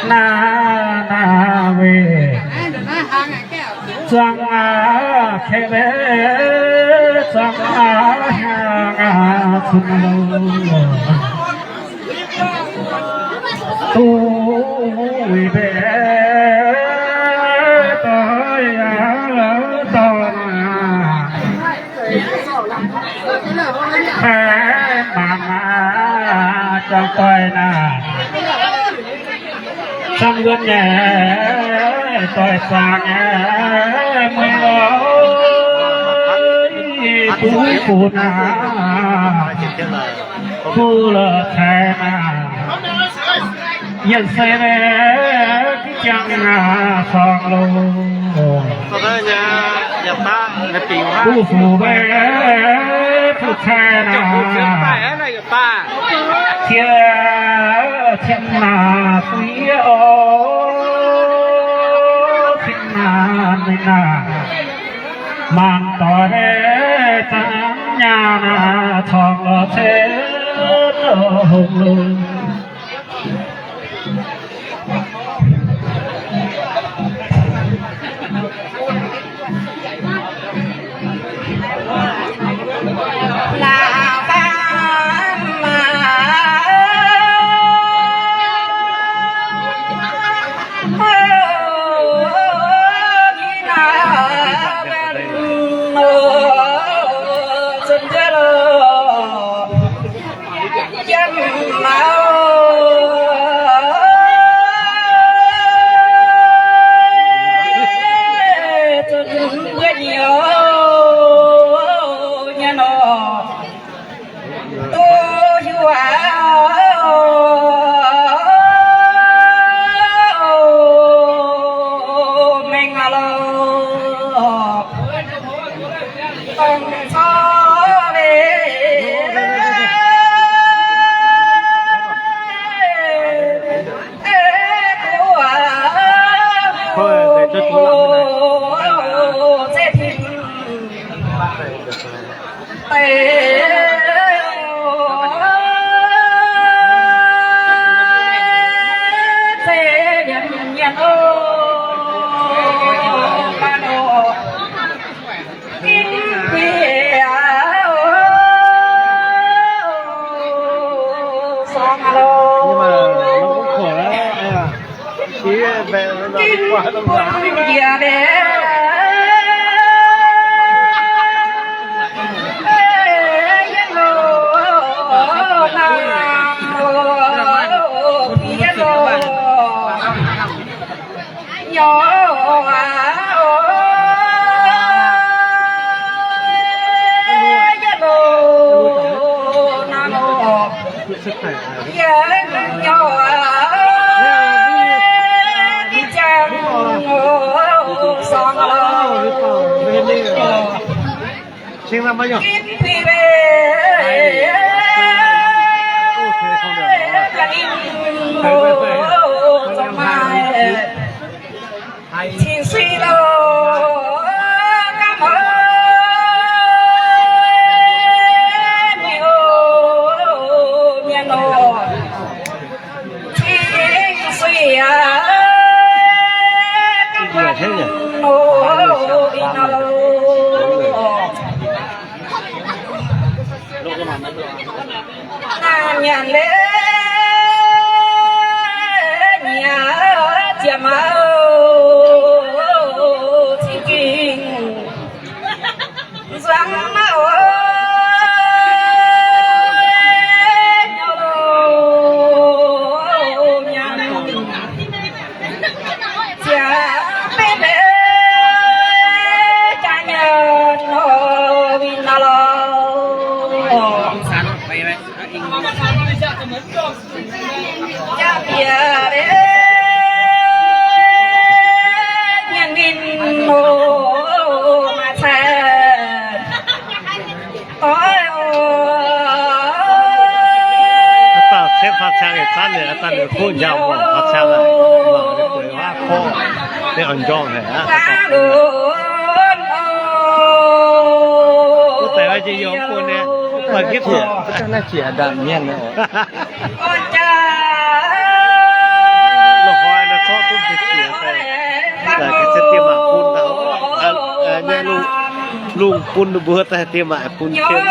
Naaiv, naaiv weic zuangx aqv, kei weic zuangx aqv, hiaangx aqv, cun duqv wuic mbaeqc doic aqv, la'dauh naaic, haih mangc aqv, jangx doic naaic. Camv wuonv nyei, doic zaangc nyei, mueiz oix duqv funx aqv, duqv la'caic naaic, yienh sei maiv jangx aqv, sorng loh. Duqv funx maiv fu'cai naaic. Tiev cin naaic fu'yie oc, cin naaic mingh naaic, mangc doic zanc nyaah naaic, corng lorz cen hungh lungh. Aa, dangh sepv faam cang yietc zanv ninh, aa, dangh ninh kuv njaaux mangc faam cang aqv, mangc ninh gueix huaav korv, ninh oix njormh haic aqv. Wuov deix jiex yiem bun ninh, mv baac nqipv haic. Naaiv jiex ndaamv mienh. Loz-hnoi Lungh bun ninh mbuo daaih diex maac bun ken.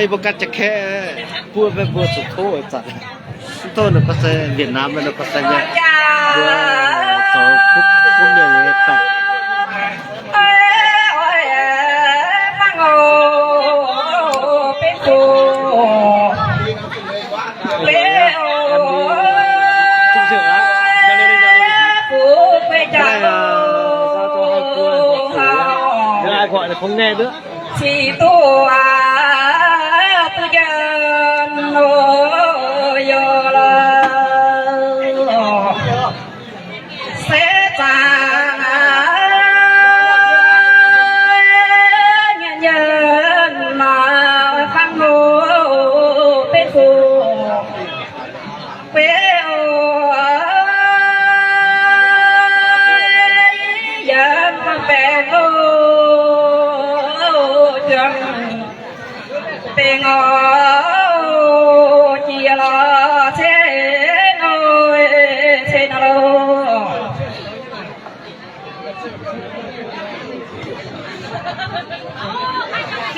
Mbuo ganh jaa kaeqv, buov mbuo zuqc tov zanc. Mv tov ninh gorngv se Việt Nam, ninh gorngv se nyei. Mbuo zoux butv mienh nyei baeqc. Ai gọi là không nghe nữa.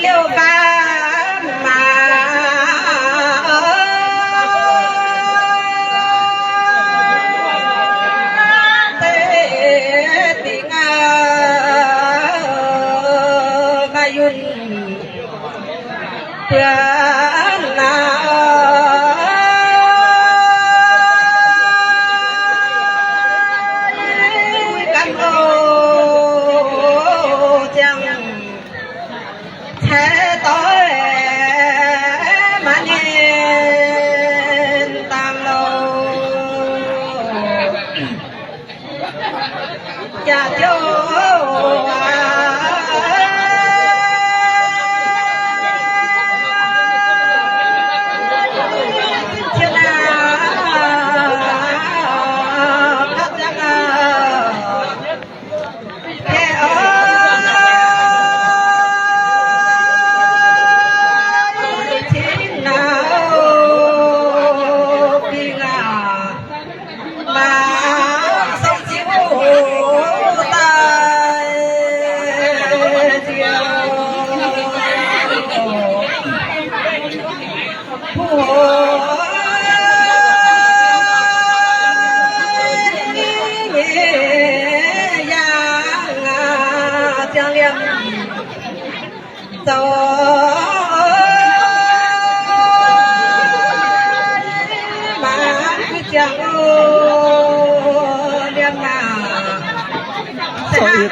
Liuz baac maac deix dingc maaih yunh buonc naaiv ganh oc ziangh cai doix maiv ninh dangh loh. Jaax ziouc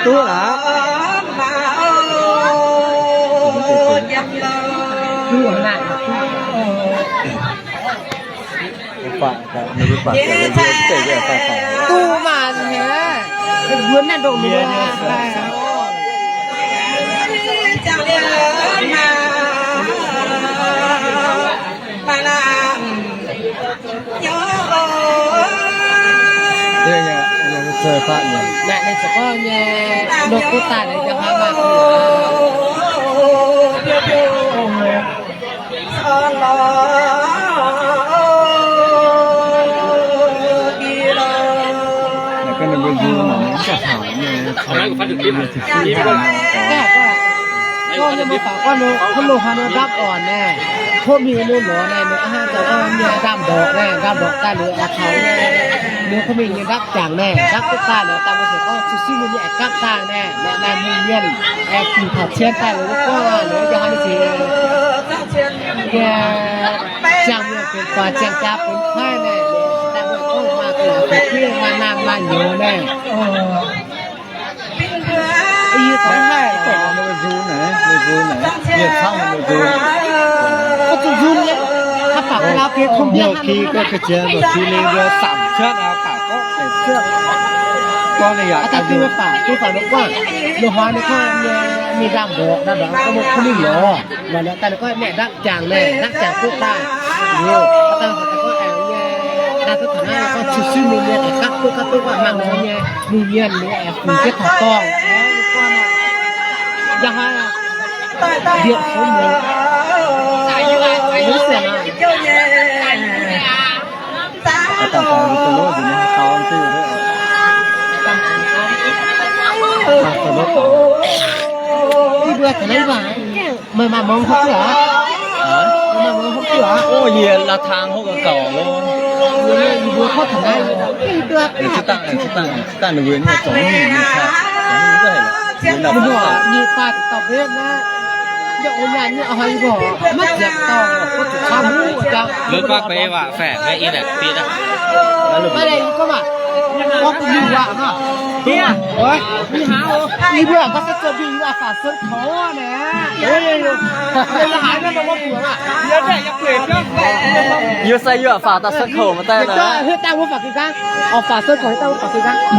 Duqv maah, mbuo naaiv ndongc mbuo. Naaiv ninh za'gengh nyei, nor kuv daaih ninh jaa hnangv maah. Gorngv nyei mbuo faaux gorngv ninh, kuv loz-hnoi ninh ndapv orn naaiv, kuv mingh ninh lorz naaiv, ninh hnangv za'gengh nyei ndapv mborqc naaiv, ndapv mborqc daaih liuz oix taux naaiv, ninh kuv mingh nyei ndapv jangc naaiv, ndapv duqv daaih liuz daaih mbuo se gorngv zuqc simv mbuo nyei aengx gapv daaih naaiv, naaiv mbuo mienh aengx bingx taux cien daaih liuz mbuo gorngv liuz yaac hnangv naaiv jiex. Ziangh mienh benx guaax, ziangh jaa benx kuaaiv naaiv, daaih mbuo gorngv maaih guaax benx kuaaiv, maaih naamh maaih nyouz naaiv. Yie gorngv haih Mienh camv mienh nzunc. Mbuo ki gorngv ga'jiex mbuo ki ninh mbuo samc cuotv aqv, baac gorngv deix cuotv. Gorngv ninh yaac daaih duqv baac, duqv baac ninh guangc. Ninh hnoi ninh gorngv mienh ndaamv-ndorqc, ndaamv-ndorqc gorngv mbuo kuv ninh lorz. Maaih lorz daaih ninh gorngv mienh ndaamv-jangc naaic, ndaamv-jangc duqv daaih. Liuz, daaih gorngv aengx nyei, daaih duqv taux naaiv gorngv qiex simv ninh nyei, aengx gapv duqv gapv duqv guangc mangc ninh nyei, ninh mienh ninh aengx fungx jienv taux dorngh. Yaac hnoi Mbietc fouv muoz. Mv sienx aqv. Yie mbuo taux naaiv waac, meih maaih mongx hopv duqv aqv? Meih maaih mongx hopv duqv aqv? Ov, yie la'tangx hopv gauh loh. Yie mbuo hopv taux naaiv, duqv dangh, duqv dangh, duqv dangh ninh mbuo nyei zorngx mingh mingh caqv, zorngx mingh duqv haic. Ninh mbuo nyic faah dauh mbenv naaiv, yie oix nyaanh nyei, oix haiz yie mbuo maiv ziepc dauh, gorngv zuqc caux mbuo jangx. Lorz baav beiv waac faeqc, maiv i naaic fiev aqv. Maiv leiz yie gorngv waac, gorngv duqv mingh waac hnangv. Yie mbuo gorngv se zuqc mingh waac faaux เซิงเขา naaic. Yie sai yie waac faaux daaih เซิงเขา maaih daaih naaic. Hiuv dangh mbuo faaux gengh gaanv. Oix faaux เซิงเขา hiuv dangh mbuo faaux gengh gaanv.